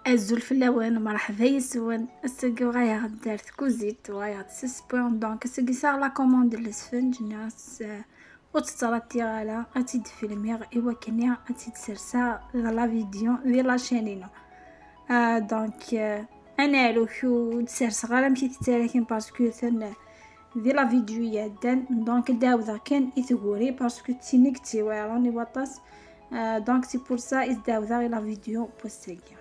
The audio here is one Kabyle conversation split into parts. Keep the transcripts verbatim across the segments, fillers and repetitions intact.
Azul fell-awen, merḥba yes-wen. Ass-agi uɣaleɣ-d ar tkuzit, uɣaleɣ-d s sport. Donc, ass-agi sɛiɣ la commande n lesfenǧ, nniɣ-as, eh, ur tt-ttṛaṭiɣ ara, ad tt-id-filmiɣ i wakken ad tt-id-serseɣ d la vidéo di la chaîne-inu. Ah, donc, eh, ad neɛlu, ur d-serseɣ ara amek i tettara kan, parce que atan di la vidéo iɛeddan, donc ad d-ɛawdeɣ kan i tguri, parce que d tin i yettiwɛiṛen i waṭas. Ah, donc c'est pour ça i s-d-ɛawdeɣ i la vidéo n wass-agi.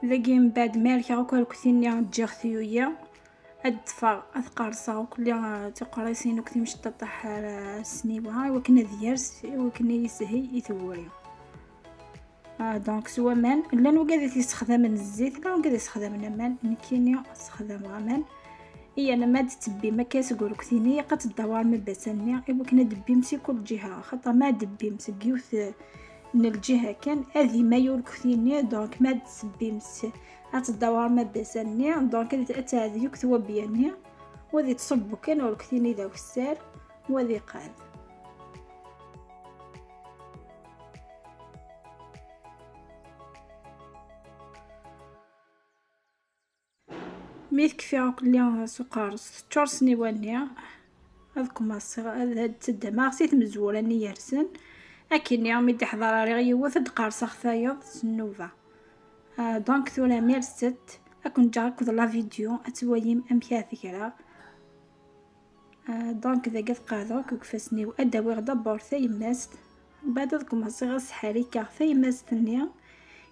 Dagi mbeɛd ma rkeɣ akk arekti-nni, ǧǧiɣ-t yuya. Ad ṭṭfeɣ, ad qerṣeɣ akk li, ah, tiqerṣisin akk timecṭaṭaḥ ar, ah, sniwa, i wakken ad yers, i wakken ad yeshel i tguri. Ah, donc s waman, llan wigad i t-yessexdamen zzit, llan wigad i yessexdamen aman, nekkini ssexdameɣ aman. Iya, ma d-tebbim akka seg urekti-nni, ilaq ad teddawarem abbas-nni i wakken ad d-tebbim si kul ǧiha, axaṭer ma d-tebbim seg yiwet n lǧiha kan, ad imay urekti-nni, donc ma d-tebbim s-, ad teddawarem abbas-nni, donc ad, ad tɛeddi akk twabya-nni, u ad ittṣubbu kan urekti-nni d awessar, u ad iqad. Mi tekfi akk lli s uqerṣ, teččur sniwa-nni, ad kumaṣiɣ ad, ad tteddameɣ si tmezwura-nni yersen. Akkenni mi d-iḥḍer riɣ yiwet, ad d-qerṣeɣ tayeḍ s nnuba. Ah, donc tura mi rset, ad ken-ǧǧeɣ akked la vidéo, ad twalim amek ara t-greɣ. Ah, donc dagi ad qeɛdeɣ akk deg ifassen-iw, ad d-awiɣ d'abord tayemmast, mbeɛd ad kumaṣiɣ ad sḥerrikeɣ tayemmast-nni,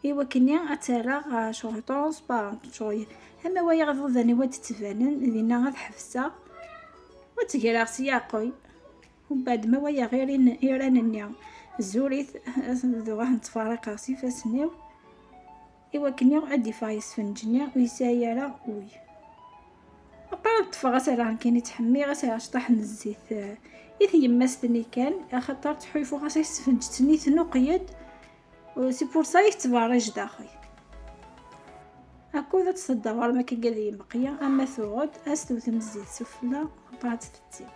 i wakken ad tt-rreɣ, ah, ccɣel transparent, ccɣel ama waya iḍudan-iw ad d-ttbanen, dinna ad ḥebseɣ, ad tt-greɣ s yaɛqel. Mbeɛd ma walaɣ iran-, iran-nni zurit, ad bduɣ ad ten-ttferriqeɣ s ifassen-iw, i wakken ad d-iffeɣ yesfenǧ-nni ur yesɛi ara ul. Après ad ṭṭfeɣ, ad s-rreɣ nekkini ttḥemmiɣ, ad s-rreɣ cṭaḥ n zzit, eh, i tyemmast-nni kan, axaṭer ttḥulfuɣ-as i tesfenǧet-nni tnuqel-d, c'est pour ça i tettberriǧ daxel. Akud ad tt-teddawarem akka di lmeqla, ama tuɣ-d, ad s-tewtem zzit sufella, après ad tt-tettim.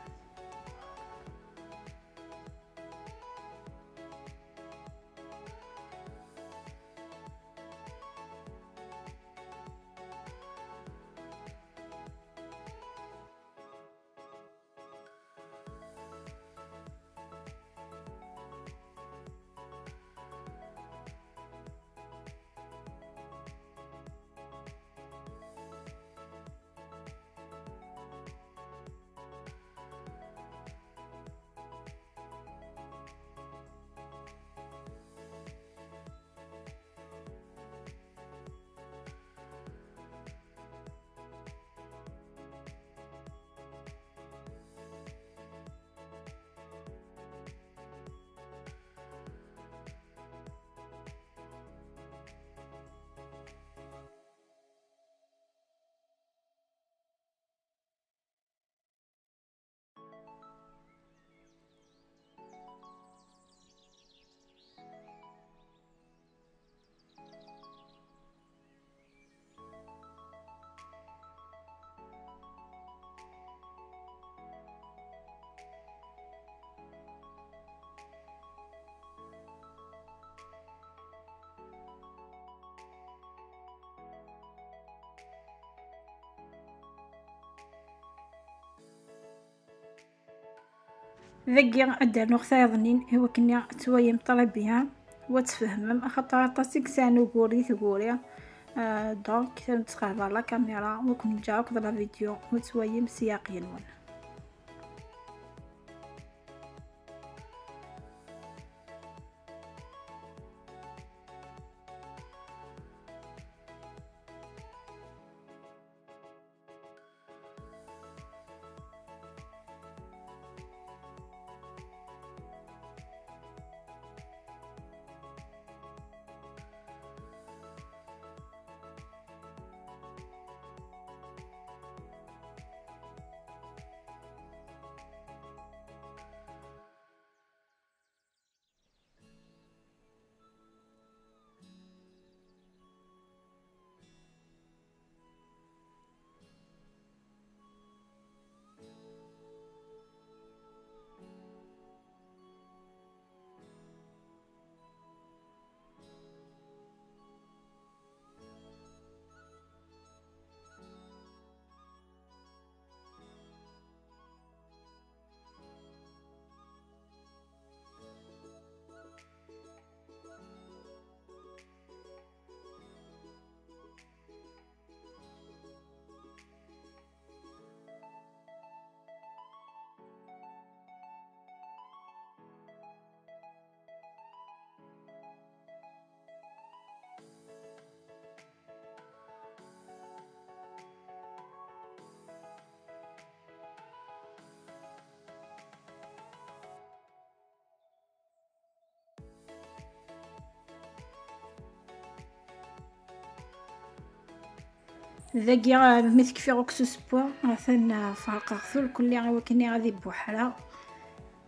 Dagi ad d-rnuɣ tayeḍnin i wakken ad twalim très bien, u ad tfehmem, axaṭer aṭas i yesɛan ugur di tguri. Ah, donc, ad nettqerreb ɣer la caméra, u ad ken-ǧǧeɣ akked la vidéo, u ad twalim s yiɛeqqel-nwen. Dagi, ah, mi tekfiɣ akk s usewwi, atan, ah, ferqeɣ-t ur kulli i wakken ad ibuḥra.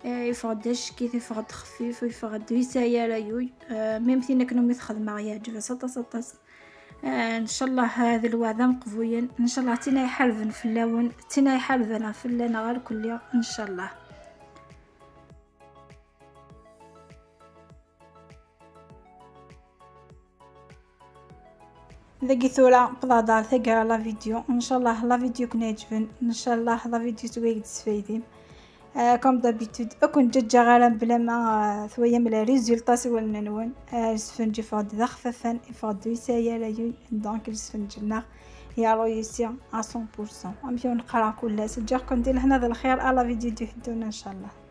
Ah, yeffeɣ-d acekk-it, yeffeɣ-d xfif, yeffeɣ-d ur yesɛi ara yuy. Ah, même tin akken umi t-xedmeɣ yeɛǧeb-as aṭas, aṭas. Ah, ncallah, ah, d lweɛda meqbuyen. Ncallah d tin ay iḥarben fell-awen, d tin ay iḥarben fell-aneɣ irkelli, ncallah. Dagi tura wwḍeɣ-d ɣer taggara la vidéo. Ncallah la vidéo ken-iɛeǧben, ncallah la vidéo tura ad d-tesfaydim. Ah, comme d'habitude, ur ken-ǧǧaɣ ara bla ma, ah, twalam les résultats s wallen-nwen. Ah, lesfenǧ yeffeɣ-d d axfafan, yeffeɣ-d ur yesɛi ara yuy, donc lesfenǧ-nneɣ yeṛwa ici à cent pour cent. Amek i wen-qqareɣ kul ass, ǧǧiɣ-ken di lehna d lxir, à la vidéo d-iḥeddun ncallah.